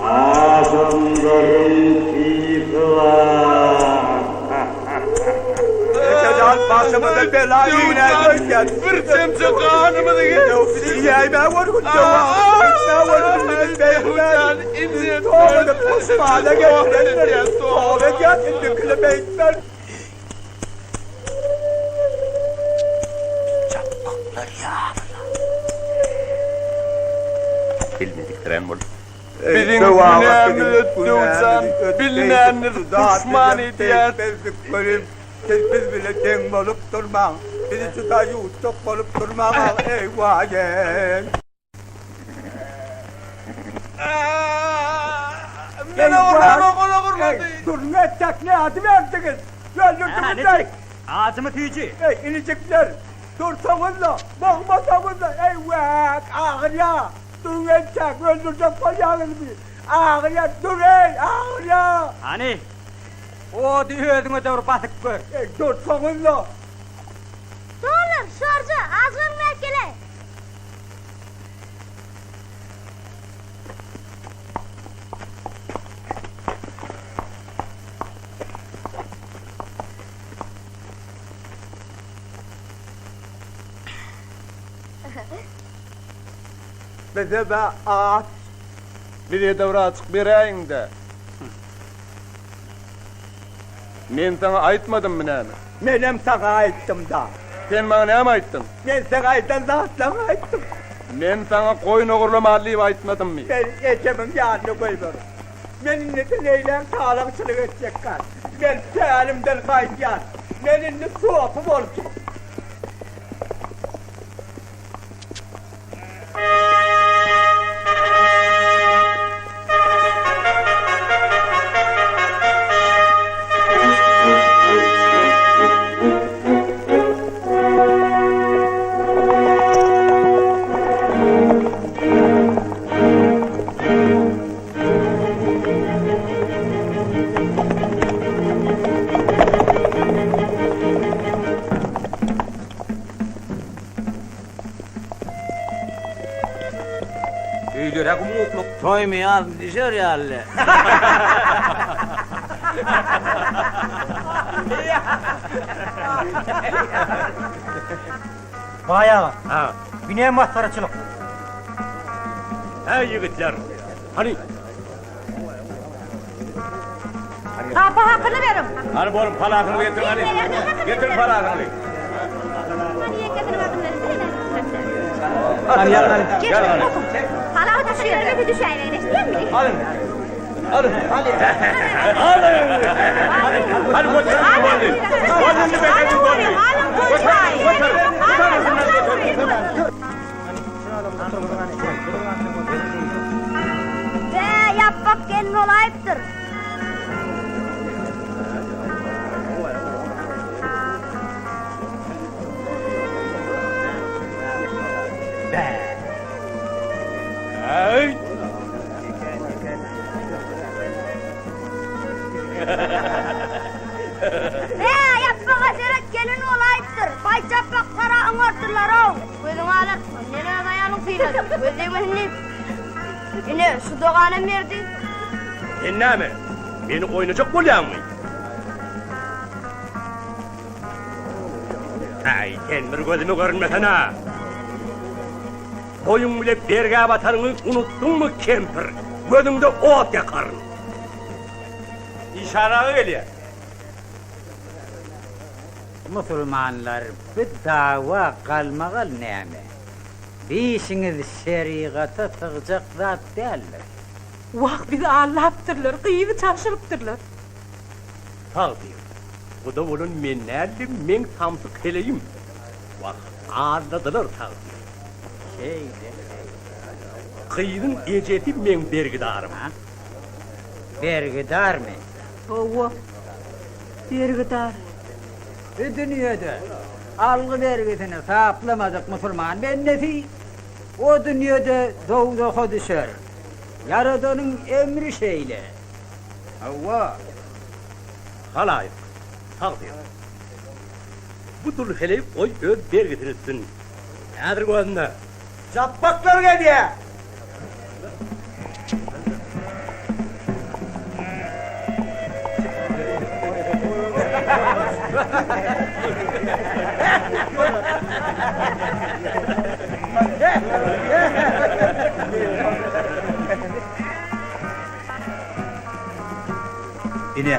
Adamlaryň keýpi bar. Eje jan, başym. Başymyza bela inäýdi. Bir çemçe ganymyzy geçdi. Iýäýmä görgün, döwä görgün, beýtmän. Toba edip puşmana getirendir. Toba edýän, indikini beýtmen. Japbaklar ýaly-la. Bilmediksirän bolup. Biziň günämizi Döwjan, bilmänimiz puşman edýär. Siz biz bile deň bolup durmaň, bizi juda ýuwutjak bolup durmaň, eý waý-eý! Men ogurlamok, ol ogurlady. Dur, nätjek, nädiberdiňiz? Öldürdiňiz-aý! Ajymy süýji? Eý, inijikler, dursaňyz-la, bogmasaňyz-la, eý, wäk, agyrýa! Duruň entäk, öldürjek bolýaňyzmy? Agyrýa, dur-eý, agyrýa! Hany, ody özüňe-de bir basyp gör. Eý, dursaňyz-la! Dolar, şorja, azgyryn berk geleý! Bize-de aç. Bize-de bir açyk beräýiň-dä. Men saňa aýtmadymmy näme? Menem saňa aýtdym-da. Sen maňa näme aýtdyň? Men saňa aýdan zatlaryňy aýtdym. Men saňa goýun ogurlamaly diýip aýtmadymmy? Meni ejemiň ýanyna goýber. Men indiden eýläk talaňçylyk etjekgän. Men pälimden gaýdýan. Men indi sopy boljak. Öýlere gum-gukluk. Toýmy ýazmy düşer ýaly. Baý aga, bu näme masgaraçylyk? Häý, ýigitler, hany. Gapa hakyny beriň. Hany boluň, palasyňyzy getiriň, hany. Getiriň palasyňyzy. Hany ýeňňesiniň adyny Hany, ýaly, hany. Ýaly, hany. Palaw düşýärmese düşäýmegini eşidýäňmi? Alyň. Alyň. Alyň. Hany göterin boldy. Boldy, beýle boldy. Göterin, göterin. Göterin. Bä, ýapbak gelin bolaýypdyr. Bä, ýapbaga seret, gelin bolaýypdyr. Baý japbaklara oňartdylar-ow. Gözüňi alartma, men öz aýalyň syladym, göz degmesin diýip. Ine, şu doganam berdi. Sen näme, meni oýnajak bolýaňmy? Äý, sen bir gözüme görünmesene! Toýuň bile bergä batanyňy unutdyňmy, kempir? Gözüňde ot ýakaryn! Işan aga gelýär. Musulmanlar bu dawa galmagal näme? Bi işiňiz şerigata sygjak zat däldir. Wah bizi aldapdyrlar, gyzy çalşyrypdyrlar. Sag diýiň. Guda bolan men däldim, meň samsyk heleýim. Wah, aldadylar sag diýiň. Şeýle. Gyzyň ejesi meň bergidarym. Bergidarmy? Hawa, bergidar. Bu dünýede algy-bergisini saplamadyk musulman bendesi o dünýede dowzaha düşer. Ýaradanyň emri şeýle. Hawa. Halaýyk, sag diýiň. Bu dul heleý goý öz bergisini ütsün. Häzir gözünde. Japbaklar gelýä! Ine,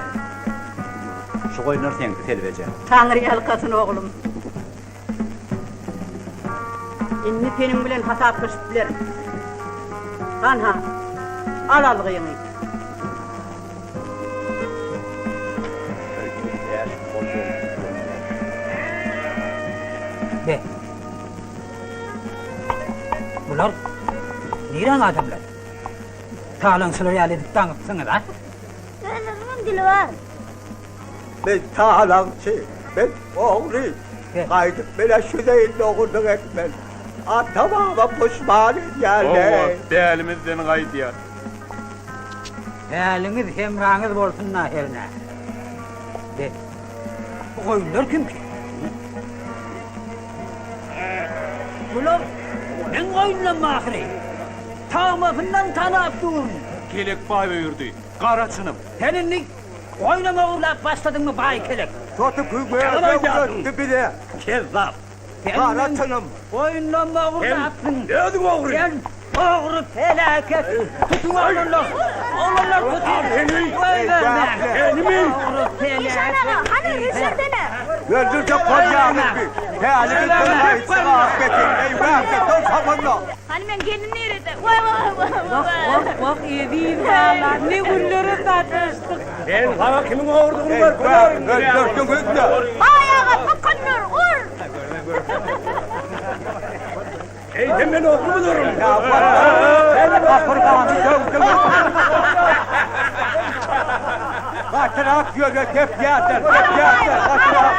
şu goýunlar seňki, Selbi eje. Taňry ýalkasyn, oglum. Indi seniň bilen hasaplaşyp bilerin. Hanha, al algyňy. Be. Bular niräň adamlary? Talaňçylar ýaly edip daňypsyňyz-a? Özleriniňem dili bar. Men talaňçy, men ogry. Gaýdyp men-ä şu zeýilli ogurlyk etmen. Ata-babam puşman edýärler. Hawa, dälimizden gaýdýar. Päliňiz hemraňyz bolsun-da hernä. Be, bu goýunlar kimki? Bular meň goýunlarym ahyry. Tagmasyndan tanap durun. Kelek baý öýerdi. Gara çynym. Sen indi goýnam ogurlap başladyňmy, baý kelek? Toty Ýalan güwä aýdýarsyň. öwretdi bize. Kezzap. Gara çynym. Goýunlarymy ogurlapsyň. Sen özüň ogry. Sen ogry peläket. Tutuň oglanlar. Oglanlar tutuň. Goýbermäň. Senimi? Ogry peläket. Işan aga, hany rüşerdene. Öldürjek bolýaňyz bi. Päliňiz bir gaýtsa ahbetin. Eý, wähde, dur soňunda. Hany meň gelnim nirede? Waý waý waý Wah wah wah eziz balam ne günlere sataşdyk. Sen saňa kimiň ogrudygyny görkezerin. Öldürdiňiz-le. Baý aga, bykyndyr, ur! Eýsem men ogrumydyryn? Sen gapyrgany döwdüň. Gatyrak ýöne depýärler, depýärler, gatyrak.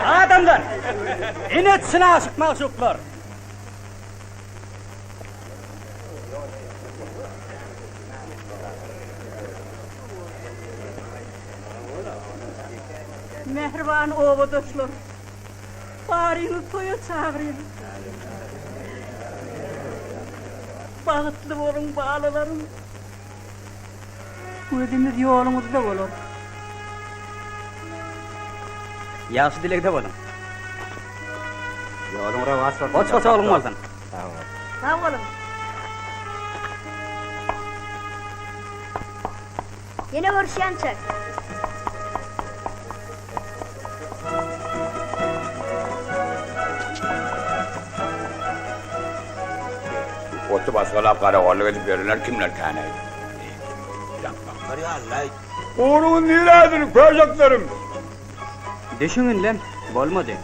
Adamlar! Ine çyn aşyk-magşuklar! Mähriban obadaşlar! Baryňyzy toýa çagyrýan. Bagtly boluň, balalarym! Gözümiz ýoluňyzda bolar. Ýagşy dilegde boluň. Ýoluň rowaç bolsun. Goç-goç ogluň bolsun. Sag bol. Sag boluň. Ýene görüşýänçäk. Oty basgylap garagollyk edip ýörenler kimlerkäneý? Ýapmaklar ýaly-laý. Ogruňyz nirädir, köşeklerim? Düşüň indem, bolmady.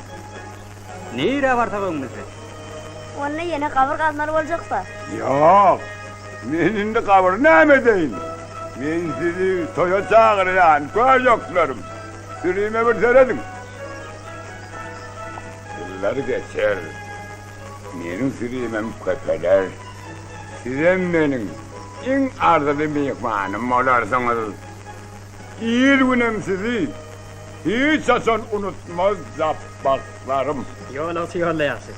Nirä barsak öňümizde. Onda ýene gabyr gazmaly boljakda. Ýok, men indi gabyry näme edeýin? Men sizi toýa çagyrýan, köşeklerim. Sürime bir serediň. Ýyllar geçer, meniň sürimem köpeler. Sizem meniň iň arzyly myhmanym bolarsyňyz. Il-günem sizi hiç haçan unutmaz Japbaklarym. Ýolagçy ýolda ýagşy.